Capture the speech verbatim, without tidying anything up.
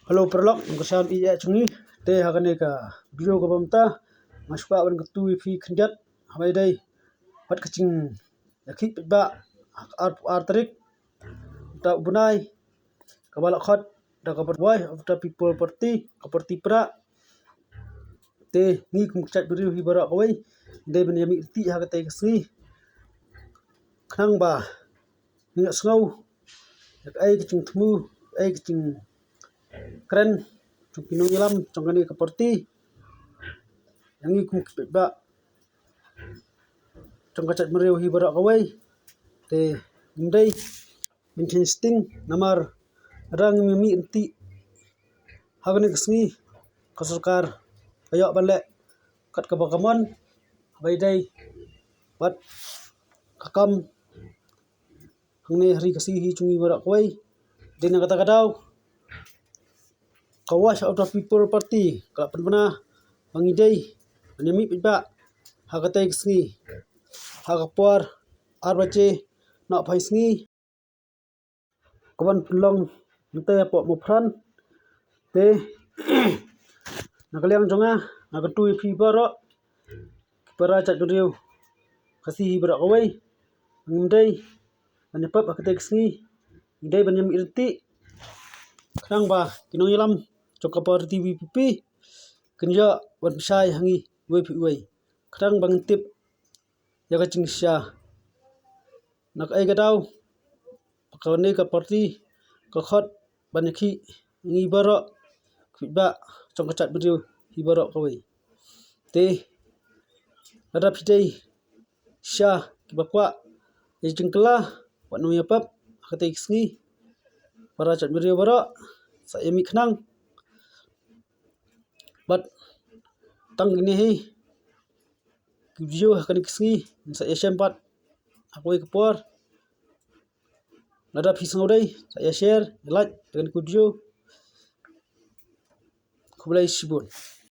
Hello paralok, ngin kyrshan ïa jong ngi. Te ha kane ka video kaba mynta nga shu kwah ban kyntu ïa phi khyndiat ha ba ïadei bad ka jingïakhih paidbah ha ka arphew ar tarik mynta u bnai, kaba la khot da ka Voice of the People Party, ka party Prah. Te ngi kum ka jaitbynriew hi baroh kawei ngi dei ban ïa mih ryntih ha katei ka sngi, khnang ba ngin ïohsngew ïa kaei ka jingthmu, kaei ka jingkren jong ki nongïalam jong kane ka party. Ïa ngi kum ki paidbah jong ka jaitbynriew hi baroh kawei, te ngim dei ban kheiñ sting, namar lada ngim ïa mih ryntih ha kane ka sngi, ka sorkar ka ïoh ban leh kat kaba ka mon ha ba ïadei bad ka kam hangne ha ri Khasi hi jong ngi baroh kawei. Dei na kata ka daw, ka Voice of the People Party ka la pynbna ba ngi dei ban ïa mih paidbah ha katei ka sngi ha ka por ar baje nohphai sngi, kaban pynlong mynta hapoh Mawphran. Te na ka liang jong nga, nga kyntu ïa phi baroh ki para jaitbynriew Khasi hi baroh kawei, ngim dei ban ïa pep ha katei ka sngi, ngi dei ban ïa mih ryntih, khnang ba ki nongïalam jong ka party VPP kin ïoh ban pynshai ha ngi uwei pa uwei, khnang ba ngin tip ïa ka jingshisha. Na kaei ka daw ba kane ka party ka khot ban ïakhih ïa ngi baroh ki paidbah jong ka jaitbynriew hi baroh kawei. Te lada phi dei shisha kiba kwah ïa jingkylla bad nongïapep ha katei ka sngi, para jaitbynriew baroh sa ïa mih khnang. Bad tang kine hi ki video ha kane ka sngi, ngin sa ïa shem pat ha kawei ka por. Lada phi sngewdei sa ïa share, ïa like ïa kane ka video. Khublei shibun.